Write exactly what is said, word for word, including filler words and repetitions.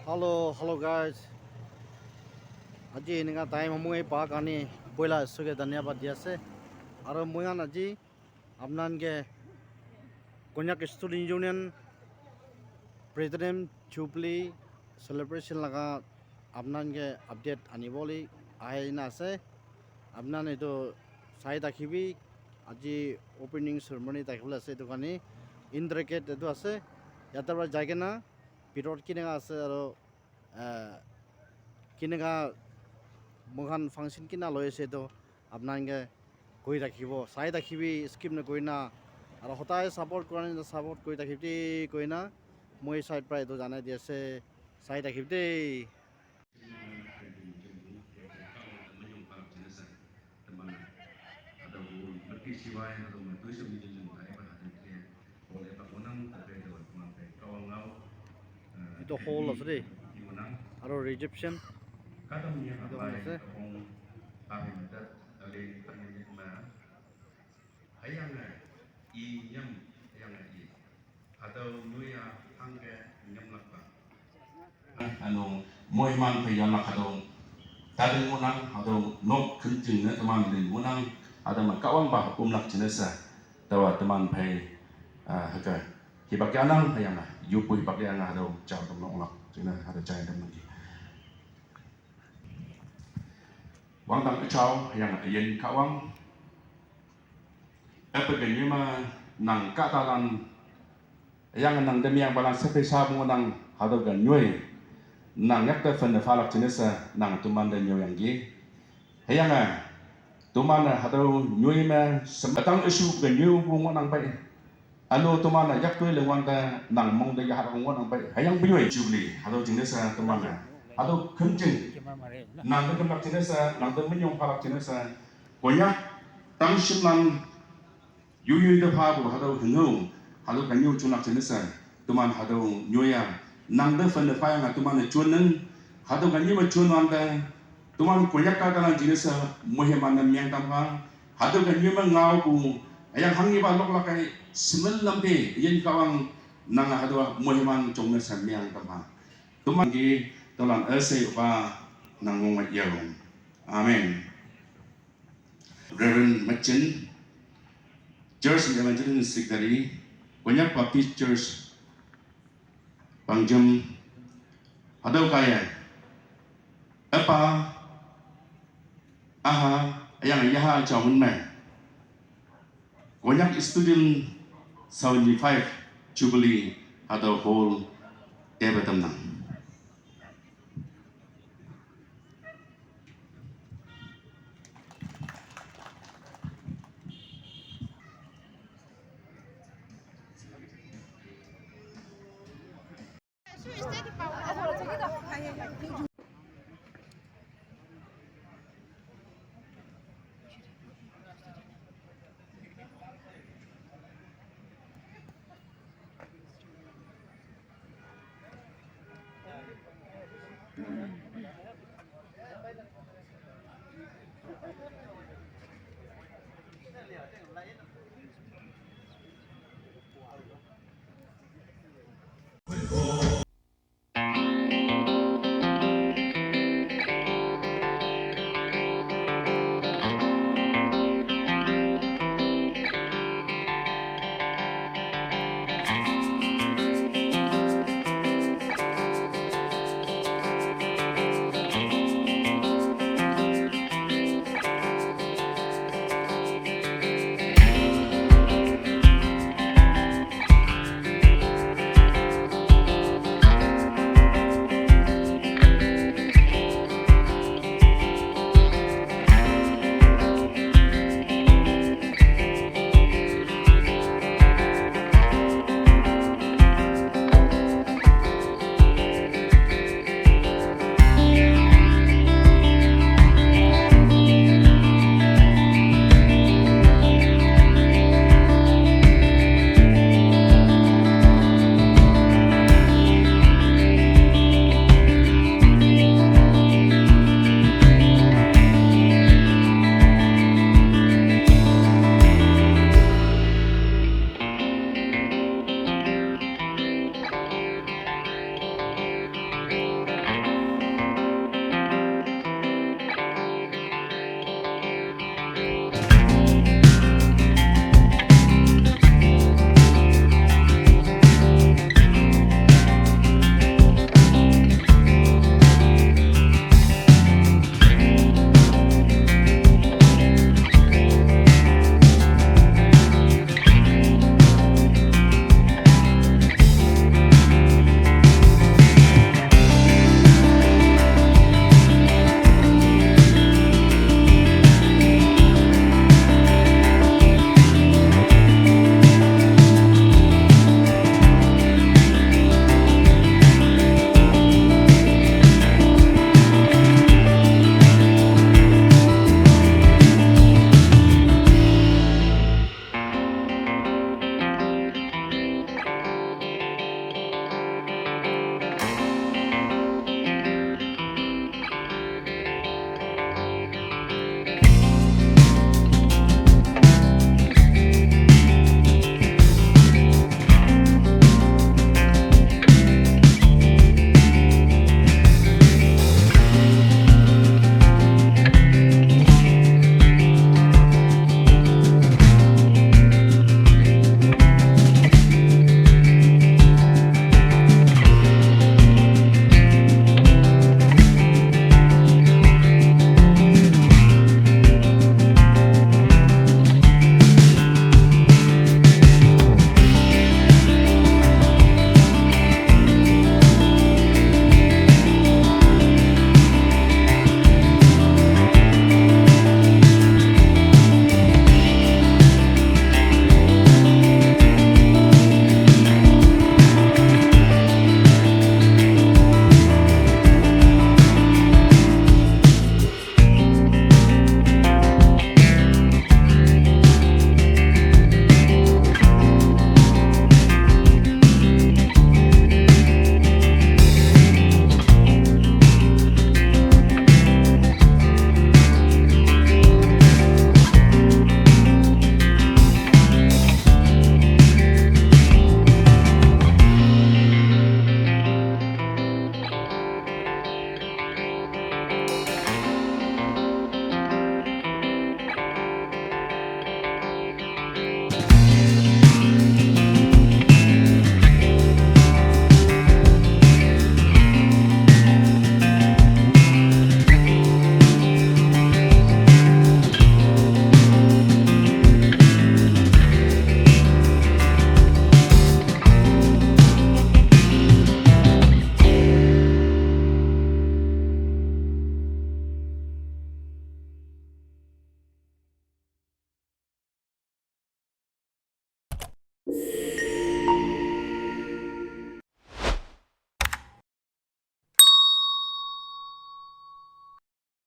Hello, hello guys. Aji eninka time moi pa karne poila Isor ke dhanyabad di ase. Aru moi khan aji apnan ke Konyak Student Union Platinum Jubilee celebration laga apnan ke update anibole ahi na ase. Apnan etu sai thakibi, aji opening ceremony thakibole ase, etu karne intricate etu ase. Yate para jai kena bitor kineka ase aru, ah, kineka moi khan function kina loi ase, etu apnan ke koi thakibo, sai thakibi, skip na kori na, aru hodai support kora na support kori thakibi de koi na, moi side para etu janai di ase, sai thakibi de. Etu hall ase de. Aru reception. Etu khan ase. Ano, moi man phai yana khadong. Tadeng mo nang, khadong nok khenching ne teman deng mo nang, khadong ma kawang ba hukum lak chinesa. Tawa teman phai, ah, haka. Hibak yanang hayana, yupu hibak yana khadong, chao tong nok lak china, khadong chai teman ki. Wang dang chao hayana, yen kawang. Apa ganyu ma nang katalan, yang nang demi yang balang sepe sa mo nang hado ganyu. Nang yak da fan da falak chinesa, nang tuman da nyu yang gi. Hayang a, tuman a hado nyu ma sematang isu ganyu bu mo nang bai. Ano tuman a yak tui lengwan da nang mong da ya hado mo nang bai. Hayang bu nyu Jubilee, hado chinesa tuman a. Hado khenching. Nang da kemlak chinesa, nang da minyong falak chinesa. Konyak, tang shimlan, yu yu da pha bu hado hengau, hado ganyu chunak chinesa, tuman hado nyoya, nang da fan da fa yang tuman chun nang, hado ganyu ma chun wan da, tuman Konyak ka kalang chinesa, muhiman na miang tam ha, hado ganyu ma ngau bu, ayang hangi ba lok lakai, simil lampe, yen kawang, nang hado muhiman chong na sa miang tam ha. Tuman gi, tulan ese ba, nang mong ma yau. Amen. Reverend Machin, Church and Evangelism Secretary, Konyak Baptist Church, Pangjum, Hadau Kaya, Epa, Aha, Ayang Yaha Chawun Mai, Konyak Student seventy-five Jubilee, Hadau Hall, Tebatamnang.